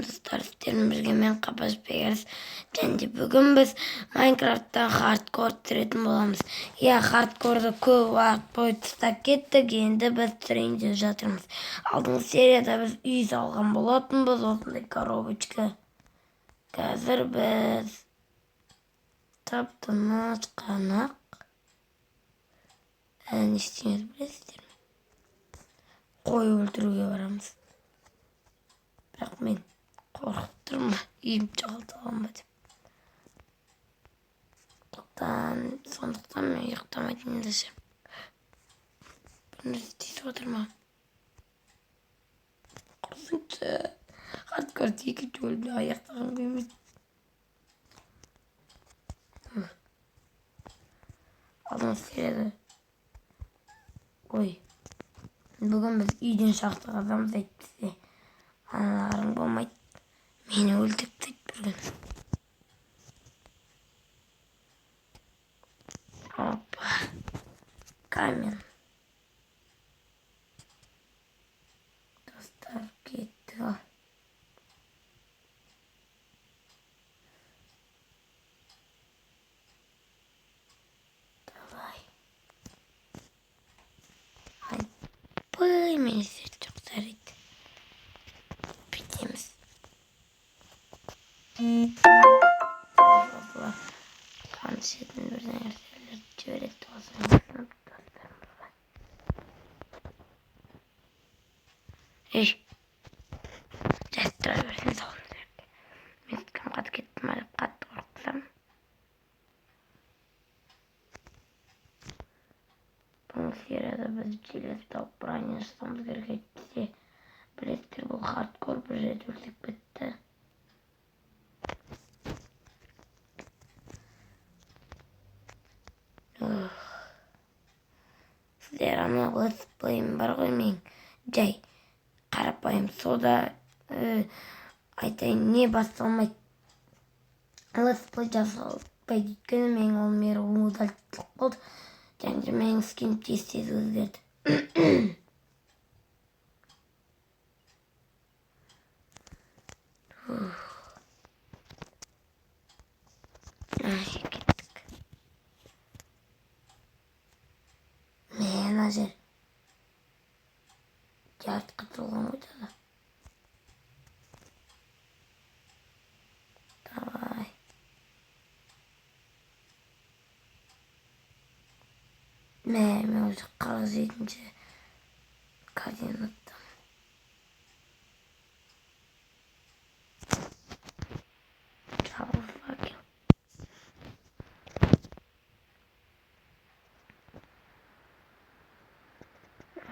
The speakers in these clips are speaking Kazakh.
Сәлем, достар, сіздермен бірге мен, Қабаш Бегерс. Және де бүгін біз Майнкрафтта хардкор түсіретін боламыз. Иә, хардкорды көп уақыт бойы тастап кеттік, енді біз түсірейін деп жатырмыз. Алдыңғы серияда біз үй салған болатынбыз, осындай коробочка. Қазір біз тып-тыныш қана не істейміз, білесіздер ме? Қой өлтіруге барамыз. Бірақ мен қорқып тұрмын, үйімді жоғалтып аламын ба деп. Сондықтан мен ұйықтамайтын да шығармын. Бір нәрсе тиісіп отыр маған. Құрысыншы. Хардкорды екінші бөлімде аяқтағым келмейді. Алдыңғы серияда. Ой. Бүгін біз үйден шахта қазамыз, әйтпесе аналарың болмайды. Мені өлтіріп тастайды бір күні. Опа. Камень. Достар, кеттік ал. Давай. Айбай, менде свет жоқ, жарайды. Бүйтеміз. Осылар қан ішетін бір нәрселерді жібереді осыны достарымызға. Ей, жай тұра берсін соны. Мен кім қатып кетті ма деп қатты қорықсам. Бүгінгі серияда біз железо тауып, броня жасауымыз керек, әйтпесе, білесіздер, бұл хардкор, бір рет өлсек, бітті. Ух. Сіздер ана летсплейім бар ғой менің, жай қарапайым, сода айтайын, не басталмайды, летсплей жасалмайды, өйткені менің ол мир удалить болды және де менің скинім тез тез өзгерді. Ух. Ай, кеттік. Мә, ана жер жарты толған ғой таза. Давай. Мә, мен уже 47-ші координаттамын. Жалғыз факел.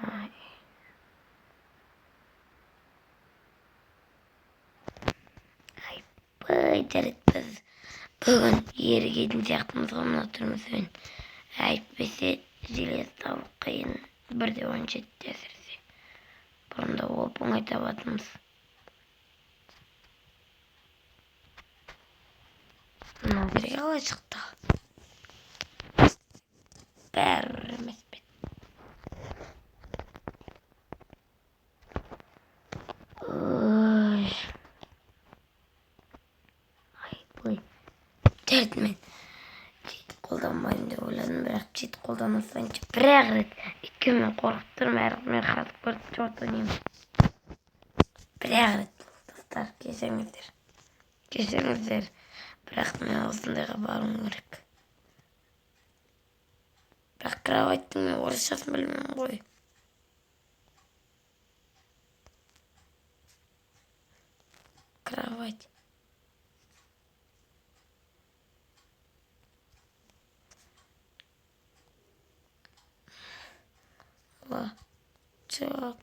Ай. Айбай, жарайды, біз бүгін ерігетін сияқтымыз ғой мына түрімізбен. Әйтпесе железо табу қиын. 1,17-те әсіресе. Бұрында оп оңай табатынбыз. Мынау жерге қалай шықты? Бәрібір емес пе? Ой. Айбай. Жарайды, мен чит қолданбаймын деп ойладым, бірақ чит қолдана салайыншы бір-ақ рет. Өйткені мен қорқып тұрмын, әрі мен хардкорды чёрт ойнаймын. Бір-ақ рет, достар, кешіріңіздер. Кешіріңіздер. Бірақ мен осындайға баруым керек. Бірақ кроваттың мен орысшасын білмеймін ғой. Кровать. Л. Жоқ.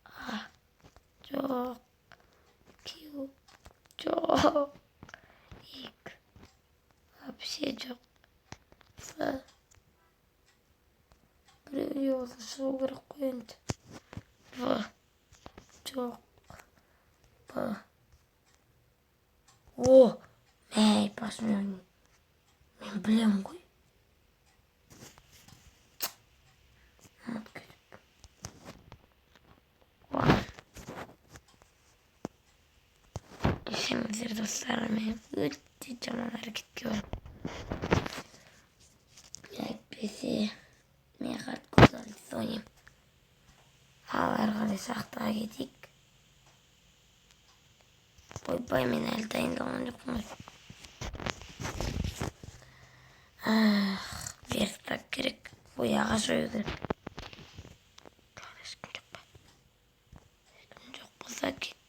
А. Жоқ. Q. Жоқ. Ик. Вообще жоқ. С. Біреу болса шығу керек қой енді. В. Жоқ. Б. О! Мә, айтпақшы, мен білемін ғой. Ұмытып кетіп. Кешіріңіздер, достар, мен өте жаман әрекетке барып. Әйтпесе мен хардкорда ойнаймын. Ал әрі қарай шахтаға кетейік. Ойбай, мен әлі дайындалған жоқпын ғой. Ах, верстак керек. Ой, ағаш ою керек. Ешкім жоқ па? Ешкім жоқ болса, кеттік.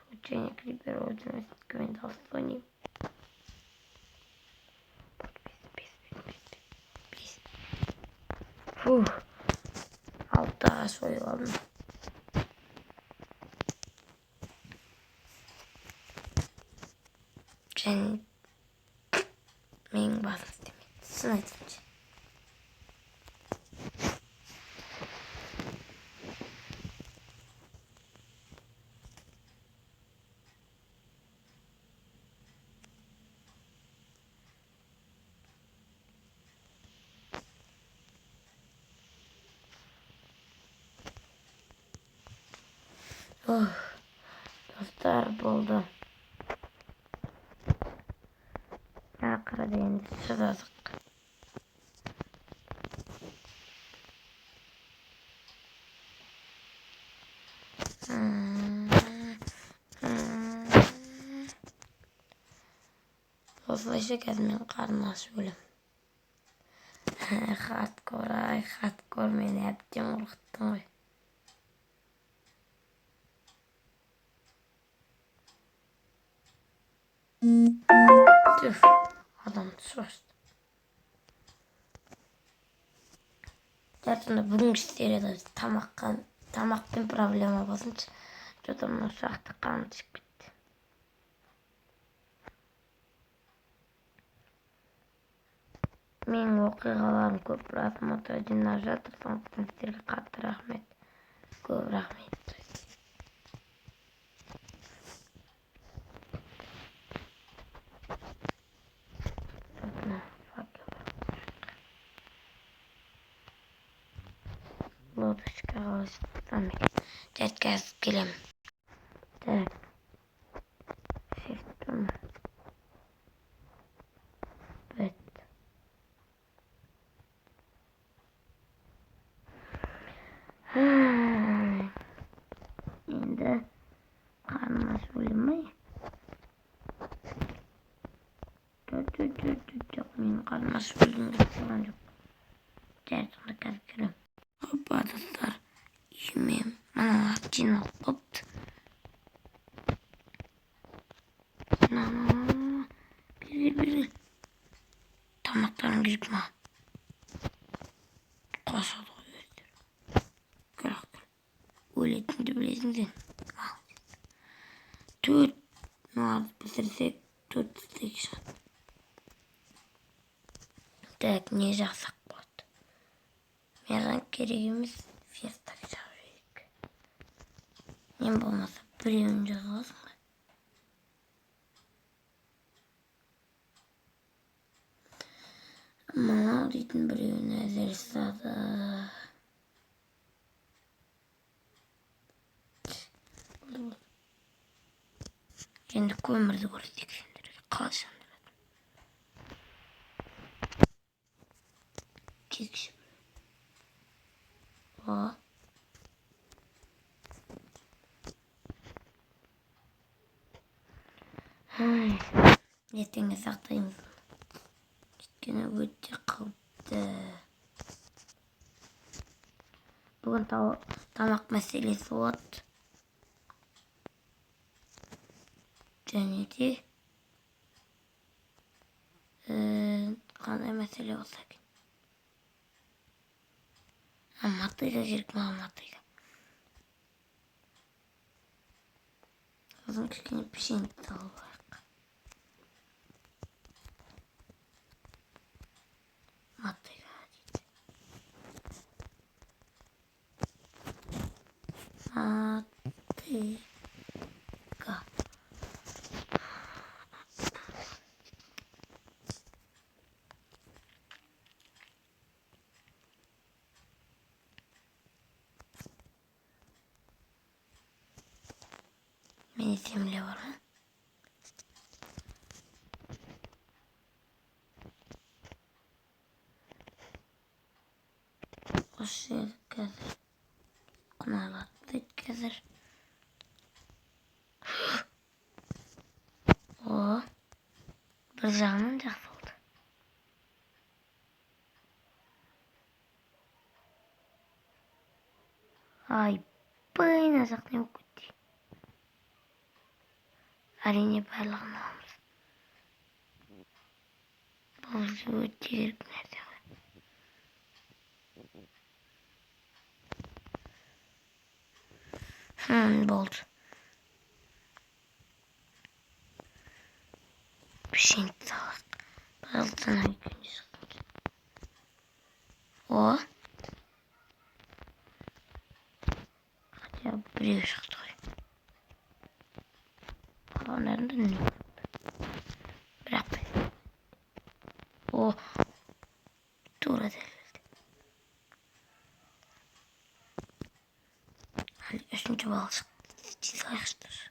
Случайно крипер өлтірмесін, мен дауыс ойнаймын. Бес, бес, бес, бес. Фух. Алты ағаш ойып алдым. Және менің басым істемейді. Шын айтсамшы. Ух, достар, болды. Ақыры енді шыдадық. Осылайша қазір мен қарным ашып өлемін. Хардкор, ай, хардкор, мені әбден қорқыттың ғой. Түф, адам шошты. Жарты, бүгінгі серияда біз тамақпен проблема болсыншы. Что-то мына шахта қаным түсіп кетті. Менің оқиғаларым көп просмотр жинап жатыр, сондықтан сіздерге қатты рахмет. Көп рахмет. Мына факел. Лодочка қалай шықсам екен? Жарайды, қазір келемін. Так. Shift тұр ма? Бітті. Ай, енді қарным ашып өлем ай. Жоқ, жоқ, жоқ, жоқ, жоқ, менің қарным ашып өлгім келіп тұрған жоқ. Жарайды, онда қазір келемін. Опа, достар, үйіме мыналар жиналып қалыпты. На, на, на, на, бер, бер, бер, бер. Тамақтарым керек маған. Қосады ғой өздері. Кел, кел. Өлетініңді білесің сен. Ал. Төрт мыналарды пісірсек, төрт стейк шығады. Так, не жақсақ болады? Маған керек емес, верстак жағып жіберейік. Ең болмаса біреуін жазып аласың ғой. Мынау дейтін біреуін әзір жасады. Болды, болды. Енді көмірді көрсетейік сендерге. Қалай жандырады. Кекші. О. Ай, ертеңге сақтаймыз. Өйткені өте қауіпті. Бүгін тамақ мәселесі болады. Және де қандай мәселе болса екен? А, мотыга керек маған, мотыга. Сосын кішкене пішен салып алайық. Мотыга дейді. Мотыга. Менде земля бар ғой. Осы жерді қазір құнарлатып қазір. О, бір жағынан жақсы болды. Айбай, мына жақ не болып кетті? Әрине, барлығын аламыз. Бұл бізге өте керек нәрсе ғой. Болды. Пішен салайық. Пожалуйста, ана екеуін де шықсын. О, хотя бы біреу шықты ғой. Қалғандарында нөл. Бірақ о, тура дәл келді. Әлі үшінші балл шықты. Істей салайықшы.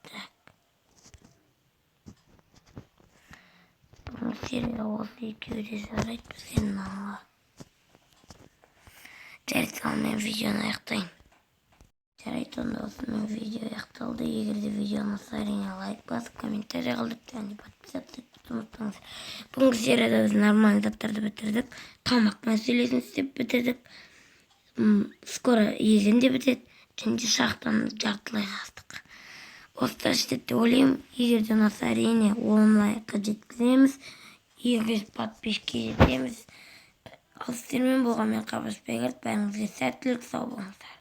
Так. Бүгінгі серия осы екеуі де жарайды бізге, мынауға. Жарайды, ал мен видеоны аяқтайын. Жарайды, онда осымен видео аяқталды. Егер де видео ұнаса, әрине, лайк басып, комментарий қалдырып және подписаться етуді ұмытпаңыз. Бүгінгі серияда біз нормальный заттарды бітірдік. Тамақ мәселесін істеп бітірдік. Скоро егін де бітеді. Және де шахтаны жартылай қаздық. Осылай жетеді деп ойлаймын. Егер де ұнаса, әрине, 10 лайкқа жеткіземіз. 200 подписчикке жетеміз. Ал сіздермен болған мен, Қабаш Бегерт. Бәріңізге сәттілік, сау болыңыздар.